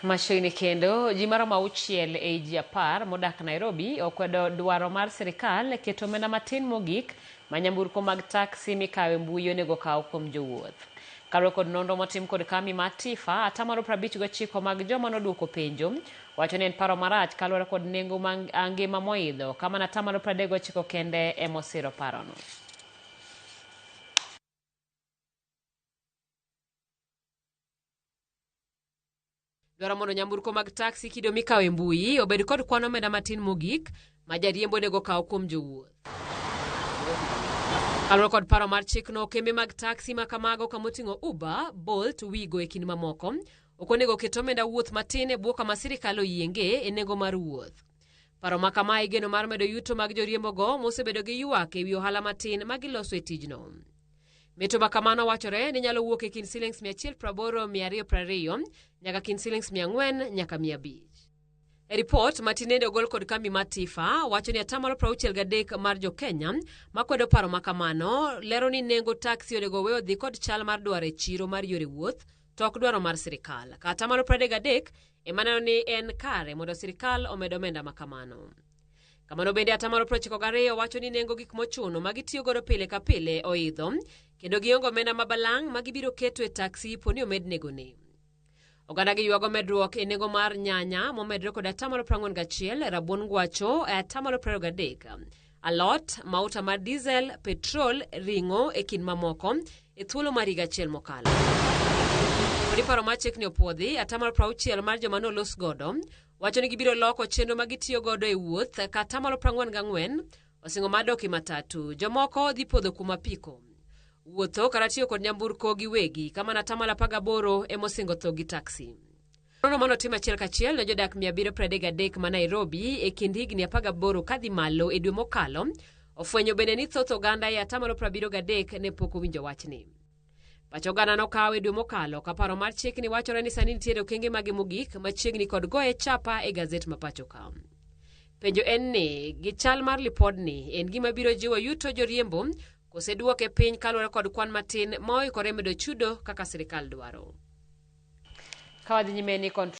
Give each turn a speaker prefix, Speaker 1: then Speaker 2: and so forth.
Speaker 1: Machiegni kendo, ji maromo 6 ei ji 10 modak Nairobi okwedo dwaro mar sirikal keto omenda matin mogik ma nyamburko mag taksi mikawo e mbui onego kaw kuom jowuoth. Kaluwore kod nonro motim kod kambi mar TIFA, 59% mag joma noduoko penjo wacho ni en paro marach kaluwore kod nengo ma ngima moidho, ka mana 39% kende emosiro parono. Dwaro mondo nyamburko mag taksi kido mikawo e mbui obed kod kwan omenda matin mogik ma jariembo onego kaw kuom jowuoth. Kaluwore kod paro mar chikno, kembe mag taksi ma kamago kamoting'o Uber, Bolt, Wigo e kind mamoko ok onego oket omenda wuoth matin e bwo kama sirikal oyienge e nengo mar wuoth. Paro ma kama igeno mar medo yuto mag joriembogo mosebedo gi ywak e wi ohala matin ma giloso e tijno. Meto ma kamano wachore ni nyalo wuok e kind silings 180 220 nyaka kind silings 400 nyaka 500. E ripot ma tinende ogol kod kambi mar TIFA wacho ni 63% mar jo-Kenya makwedo paro ma kamano lero ni nengo taksi onego owe odhi kod chal mar dwaro e chiro mar yore wuoth to ok dwaro mar sirikal. Ka 33% ema neno ni en kare mondo sirikal omed omenda ma kamano. Kamano bende 92% wacho ni nengo gik mochuno ma gitiyo godo pile ka pile oidho kendo gionge omenda ma balang' ma gibiro keto e taksi po ni omed nengone. Oganda gi ywago medruok e nengo mar nyanya momedore kod 41%, rabuon ngwacho e 23%, alot, mauta mar diesel, petrol, ring'o e kind mamoko e thuolo mar higa achiel mokalo. Kod iparo mar chikni opuodhi, 60% mar joma nolos godo wacho ni gibiro loko chenro ma gitiyo godo e wuoth ka 44% osingo mar dok e matatu. Jomoko dhi podho kuom apiko. Wuotho kata tiyo kod nyamburko giwegi ka mana 18% emosingo tho gi taksi. Nonro manotim achiel kachiel ne jodak 733 ma Nairobi e kind higni 18 kadhi malo e dwe mokalo ofwenyo bende ni thoth oganda e 73% ne pok owinjo wachni. Pach oganda nokaw e dwe mokalo ka paro mar chikni wachore ni sani nitiere okenge mage mogik machiegni kod goye chapa e gazet ma pacho ka. Penjo en ni gi chal mar lipodni en gima biro jiwo yuto joriembo kose duoke piny kaluwore kod kwan matin ma oikore medo chudo kaka sirikal dwaro. Ka wadhi nyime ni